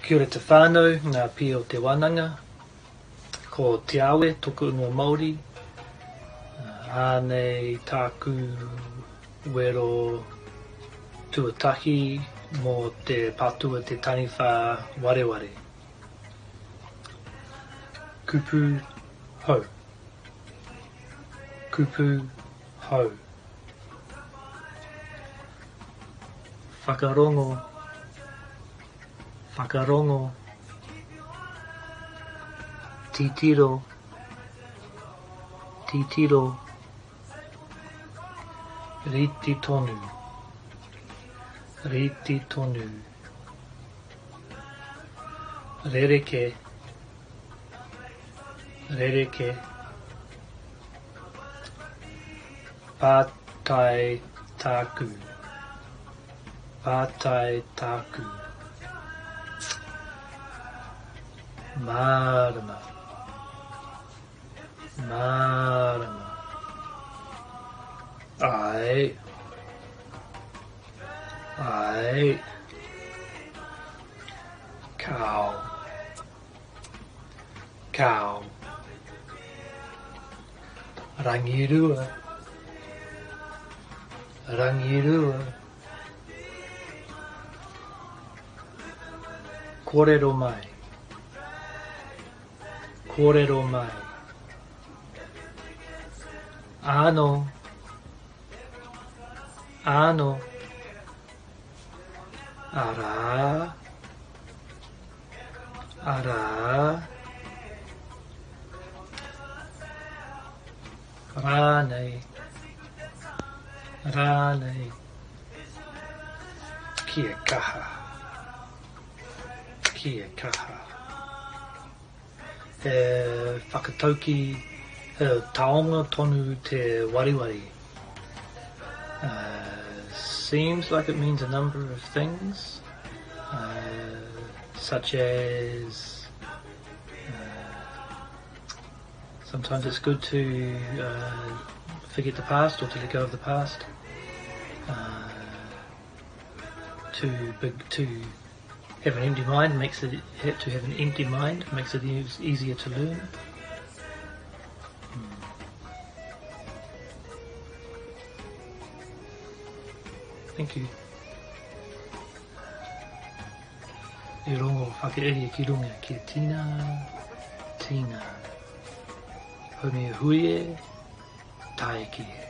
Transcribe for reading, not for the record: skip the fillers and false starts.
Kia ora te whānau, ngā pī o te wānanga. Ko Te Awe toku ingoa Māori. Ānei tāku wero tuatahi mō te patua te taniwha wareware. Kupu hou. Kupu hou. Whakarongo Whakarongo Titiro Titiro Rite tonu Rite tonu Rerekē Rerekē Pātai tāku. Pātai tāku. Mārama. Mārama. Āe. Āe. Kāo. Kāo. Rangirua. Rangirua. Kōrero mai. Kōrero mai. Āno. Āno. Arā. Arā. Rānei. Rānei. Kia kaha. Kia kaha. He whakatauki, he taonga tonu te wariwari. Uh, seems like it means a number of things, uh, such as uh, sometimes it's good to uh, forget the past or to let go of the past, uh, to big to have an empty mind makes it to have an empty mind makes it easier to learn. Hmm. Thank you. E rongo whakairi ki runga ki tina, tina. Haumi e hui e, taiki e.